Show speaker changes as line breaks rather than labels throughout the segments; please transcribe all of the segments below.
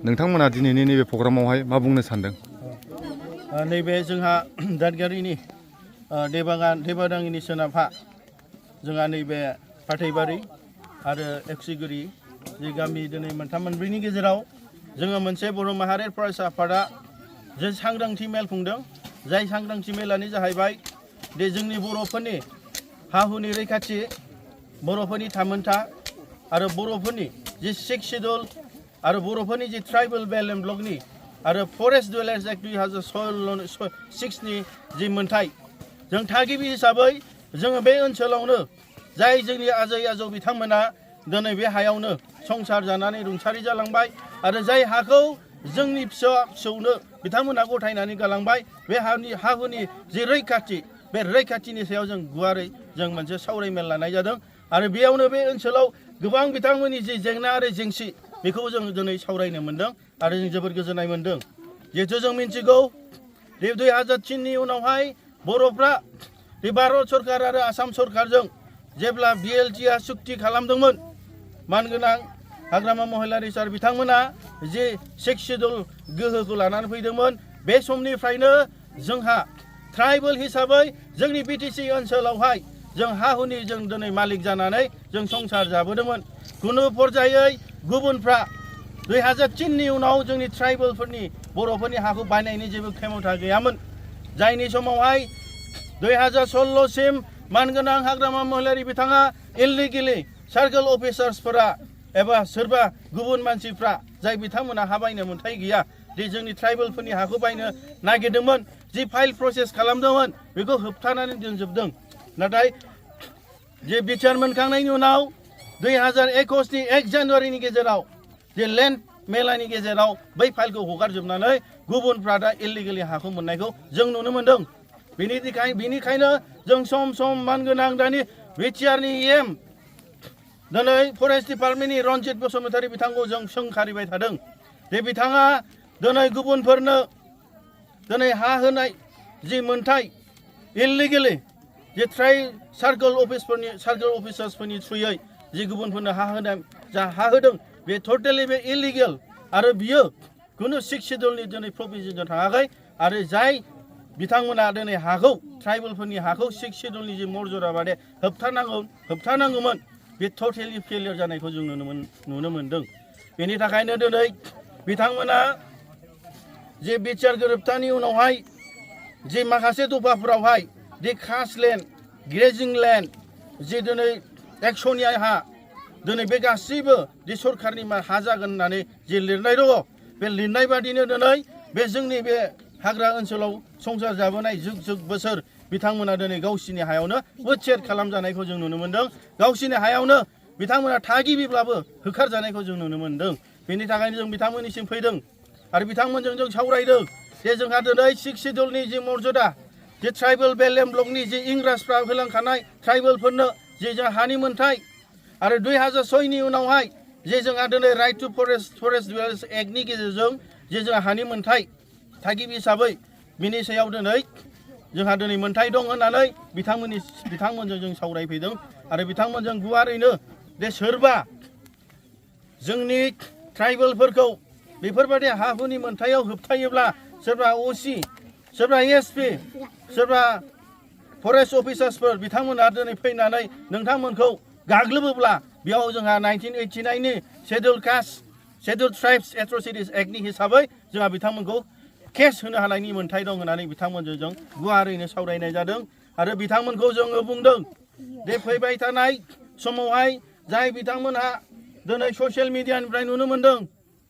नोंथांमोना दिनैनि नैबे प्रग्रामावहाय मा बुंनो सानदों?
नैबे जोंहा दादगारिनि देबादांगिनि सोनाबहा जोंहा नैबे फाथैबारि आरो एक्सिगुरि जे गामि दिनै मोनथाम मोनब्रैनि गेजेराव जोङो मोनसे बर' माहारियारि फरायसा आफादा जे सांग्रांथि मेल खुंदों। जाय सांग्रांथि मेलानो जाहैबाय दे जोंनि बर'फोरनि हा हुनि रैखाथि, बर'फोरनि थामोनथा आरो बर'फोरनि जे 6 शेड्युल आरो बर'फोरनि जे ट्राइबेल बेल्ट एन्ड ब्लकनि आरो फरेस्ट डुवेलार्स एक्ट 2006 नि जि मोन्थाय जों थागिबि हिसाबै जोङो बे ओनसोलावनो जाय जोंनि आजै आजौ बिथांमोना दिनै बे हायावनो संसार जानानै रुंसारि जालांबाय आरो जाय हाखौ जोंनि फिसा फिसौनो बिथांमोना गथायनानै गालांबाय बे हा हुनि जि रैखाथि बे रैखाथिनि सायाव जों गुवारै जों मोनसे सावरायमेल लानाय जादों आरो बेयावनो बे ओनसोलाव गोबां बिथांमोननि जि जेंना आरो जेंसि बेखौ जों दिनै सावरायनो मोन्दों आरो जों जोबोद गोजोननाय मोन्दों। जिहेथु जों मिन्थिगौ बे 2003 नि उनावहाय बर'फ्रा बे भारत सरकार आरो आसाम सरकारजों जेब्ला BLTआ सुक्ति खालामदोंमोन, मानगोनां हाग्रामा महिलारि सार बिथांमोना जे 6 शेड्युल गोहोखौ लानानै फैदोंमोन, बे समनिफ्रायनो जोंहा ट्राइबेल हिसाबै जोंनि BTC ओनसोलावहाय जों हा हुनि जों दिनै मालिक जानानै जों संसार जाबोदोंमोन। खुनु पर्यायै गुबुनफ्रा 2003 नि उनाव जोंनि ट्राइबेलफोरनि बर'फोरनि हाखौ बायनायनि जेबो खेमथा गैयामोन। जायनि समावहाय 2016 सिम मानगोनां हाग्रामा महिलारि बिथाङा इलिगेलि सार्कल अफिसार्सफोरा एबा सोरबा गुबुन मानसिफ्रा जाय बिथांमोना हा बायनो मोन्थाय गैया दि जोंनि ट्राइबेलफोरनि हाखौ बायनो नागिरदोंमोन, जि फाइल प्रसेस खालामदोंमोन बेखौ होबथानानै दोनजोबदों। नाथाय जे बिचार मोनखांनायनि उनाव 2021 नि 1 जानुवारिनि गेजेराव जे लेन्ड मेलानि गेजेराव बै फाइलखौ हगारजोबनानै गुबुनफ्रा दा इलिगेलि हाखौ मोननायखौ जों नुनो मोन्दों। बेनिखायनो जों सम सम मानगोनां दानि बिटिआरनि EM दिनै फरेस्ट डिपार्टमेन्टनि रन्जित बसुमतारी बिथांखौ जों सोंखारिबाय थादों। जे बिथाङा दिनै गुबुनफोरनो दिनै हा होनाय जि मोन्थाय इलिगेलि जे सार्कल अफिसार्सफोरनि थ्रुयै जि गुबुनफोरनो हा होदों बे टटेलि बे इलिगेल आरो बियो खुनु 6 शेड्युलनि दिनै प्रभिजनजों थाङाखै आरो जाय बिथांमोना दिनै हाखौ ट्राइबेलफोरनि हाखौ 6 शेड्युलनि जि मर्यादा बादि होबथानांगौमोन बे टटेलि फेलियर जानायखौ जों नुनो मोन्दों। बेनि थाखायनो दिनै बिथांमोना जे बिचार गोरोबथानि उनावहाय जे माखासे दफाफोरावहाय दि कास्ट लेन्ड, ग्रेजिं लेन्ड, जे दिनै एक्सनिया हा दिनै बे गासैबो दि सरकारनि हा जागोन होननानै जे लिरनाय दङ, बे लिरनाय बादिनो दिनै बे जोंनि बे हाग्रा ओनसोलाव संसार जाबोनाय जुग बोसोर बिथांमोना दिनै गावसिनि हायावनो उच्छेद खालामजानायखौ जों नुनो मोन्दों। गावसिनि हायावनो बिथांमोना थागिबिब्लाबो होखारजानायखौ जों नुनो मोन्दों। बेनि थाखायनो जों बिथांमोननिसिम फैदों आरो बिथांमोनजों जों सावरायदों जे जोंहा दिनै 6 शेड्युलनि जि मर्यादा, जे ट्राइबेल बेल्ट एन्ड ब्लकनि जे इंराजफ्रा होलांखानाय ट्राइबेलफोरनो जे जों हानि मोन्थाय आरो 2006 नि उनावहाय जे जोंहा दिनै राइट टु फरेस्ट डुवेलार्स एक्टनि गेजेरजों जे जोंहा हानि मोन्थाय थागिबि हिसाबै बिनि सायाव दिनै जोंहा दिनै मोन्थाय दं होननानै बिथांमोनजों जों सावरायफैदों आरो बिथांमोनजों गुवारैनो जे सोरबा जोंनि ट्राइबेलफोरखौ बेफोरबायदि हा हुनि मोन्थायाव होबथायोब्ला सोरबा OC, सोरबा SP, सोरबा फरेस्ट अफिसार्सफोर बिथांमोना दिनै फैनानै नोंथांमोनखौ गाग्लोबोब्ला बेयाव जोंहा 1989 नि शेड्युल कास्ट, शेड्युल ट्राइब्स एट्रसिटिस एक्टनि हिसाबै जोंहा बिथांमोनखौ केस होनो हानायनि मोन्थाय दं होननानै बिथांमोनजों जों गुवारैनो सावरायनाय जादों आरो बिथांमोनखौ जोङो बुंदों दे फैबाय थानाय समावहाय जाय बिथांमोनहा दिनै ससियेल मिडियानिफ्राय नुनो मोन्दों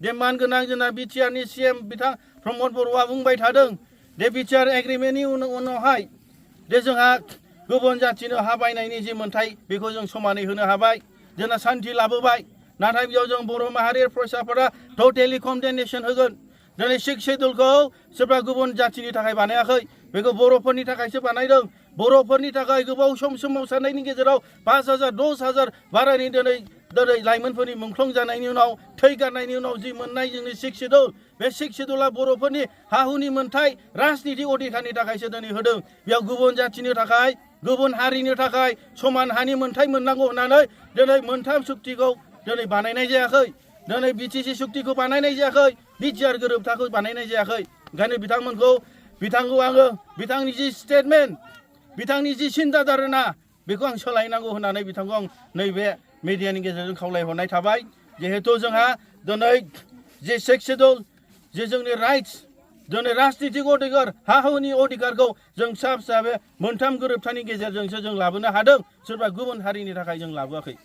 दे मानगोनां जोंना बिटिआरनि CM बिथां प्रमद बर'आ बुंबाय थादों दे बिटिआर एग्रिमेन्टनि उनावहाय दे जोंहा गुबुन जाथिनो हा बायनायनि जि मोन्थाय बेखौ जों समानै होनो हाबाय, जोंना सान्थि लाबोबाय। नाथाय बेयाव जों बर' माहारियारि फरायसाफोरा टटेलि कन्डेमनेसन होगोन। दिनै 6 शेड्युलखौ सोरबा गुबुन जाथिनि थाखाय बानायाखै, बेखौ बर'फोरनि थाखायसो बानायदों। बर'फोरनि थाखाय गोबाव सोमावसारनायनि गेजेराव 5,000 10,000 बारायनि दिनै लाइमोनफोरनि मुंख्लं जानायनि उनाव थै गारनायनि उनाव जि मोननाय जोंनि 6 शेड्युल, बे 6 शेड्युला बर'फोरनि हा हुनि मोन्थाय राजनिति अधिकारनि थाखायसो दिनै होदों। बेयाव गुबुन जाथिनि थाखाय, गुबुन हारिनि थाखाय समान हानि मोन्थाय मोननांगौ होननानै दिनै मोनथाम सुक्तिखौ दिनै बानायनाय जायाखै। दिनै बिटिसि सुक्तिखौ बानायनाय जायाखै बिटिआर गोरोबथाखौ बानायनाय जायाखै ओंखायनो बिथांखौ आङो बिथांनि जि स्टेटमेन्ट बिथांनि जि सिन्था धारना बेखौ आं सोलायनांगौ होननानै बिथांखौ आं नैबे मिडियानि गेजेरजों खावलायहरनाय थाबाय जिहेथु जोंहा दिनै जे सिक्स शेड्युल जे जोंनि राइट्स दिनै राजनितिक अधिकार हा हुनि अधिकारखौ जों फिसा बे मोनथाम गोरोबथानि गेजेरजोंसो जों लाबोनो हादों सोरबा गुबुन हारिनि थाखाय जों लाबोआखै